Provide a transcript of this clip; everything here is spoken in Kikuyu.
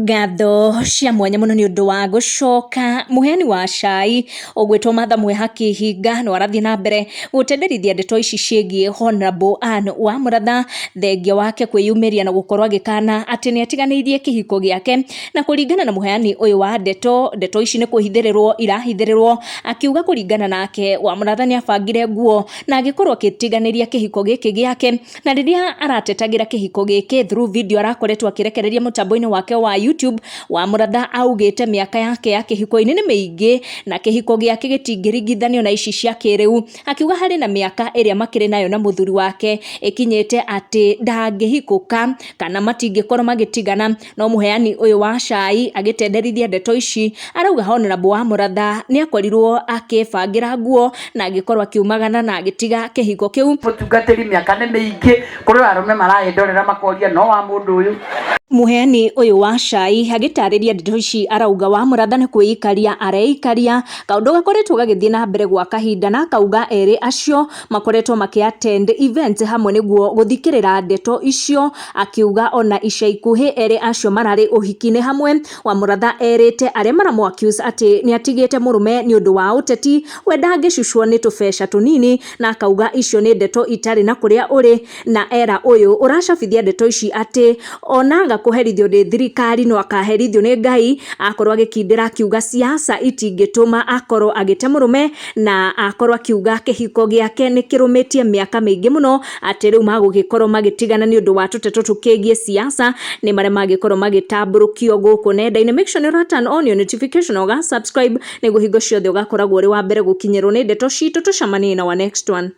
Ngatho cia mwanya mũno nĩ ũndũ wa gũcoka. Mũheani wa cai ũgwĩtwo Martha Mwĩhaki Hinga no arathiĩ na mbere gũtenderithia ndeto ici ciĩgiĩ Honorable Anne wa Mũratha, thengia wake kwĩyumĩria na gũkorwo agĩkana atĩ nĩ atiganĩirie kĩhiko gĩake. Na kũringana na mũheani ũyũ wa ndeto, ndeto ici nĩ kũhithĩrĩrwo irahithĩrĩrwo, akiuga kũringana nake wa Mũratha nĩ abangire nguo na agĩkorwo akĩtiganĩria kĩhiko gĩkĩ gĩake. Na rĩrĩa aratetagĩra kĩhiko gĩkĩ through video arakoretwo akĩrekereria mũtambo-inĩ wake wa YouTube, Wamũratha augĩte mĩaka yake ya kĩhiko-inĩ nĩ mĩingĩ na kĩhiko gĩake gĩtingĩringithanio na ici cia kĩrĩu. Akiuga harĩ na mĩaka ĩrĩa makĩrĩ nayo na mũthuri wake ĩkinyĩte atĩ ndangĩhikũka kana matingĩkorwo magĩtigana. No mũheani ũyũ wa cai agĩtenderithia ndeto ici arauga Honorable Wamũratha nĩ akorirwo akĩbangĩra nguo na agĩkorwo akiumagana na agĩtiga kĩhiko kĩu. Mũtungatĩri mĩaka nĩ mĩingĩ, kũrĩ arũme maraĩndorera makoria no wa mũndũ ũyũ. Mũheani ũyũ wa cai agĩtarĩria ndeto ici arauga Wamũratha nĩ kwĩikaria areikaria, kaũndũ gakoretwo gagĩthiĩ na mbere gwa kahinda na akauga erĩ acio makoretwo makĩ attend events hamwe nĩguo gũthikĩrĩra ndeto icio, akiuga ona ica ikuhĩ erĩ acio mararĩ ũhiki-inĩ hamwe. Wamũratha erĩte arĩa maramũ accuse atĩ nĩ atigĩte mũrũme nĩ ũndũ wa ũteti, we ndangĩcucwo nĩ tũbeca tũnini, na akauga icio nĩ ndeto itarĩ na kũrĩa ũrĩ, na era ũyũ ũracabithia ndeto ici atĩ onaga kũherithio nĩ thirikari no akaherithio nĩ Ngai, akorwo agĩkindĩra akiuga siasa itingĩtũma akorwo agĩte mũrũme, na akorwo akiuga kĩhiko gĩake nĩ kĩrũmĩtie mĩaka mĩingĩ mũno, atĩ rĩu magũgĩkorwo magĩtigana nĩ ũndũ wa tũteto tũkĩgiĩ siasa, nĩ marĩa mangĩkorwo magĩtambũrũkio gũkũ nenda-inĩ. Make sure nĩ ũra turn on your notification na ũga subscribe nĩguo hingo ciothe ũgakoragwo ũrĩ wa mbere gũkinyĩrwo nĩ ndeto citũ. Tũcemanie na our next one.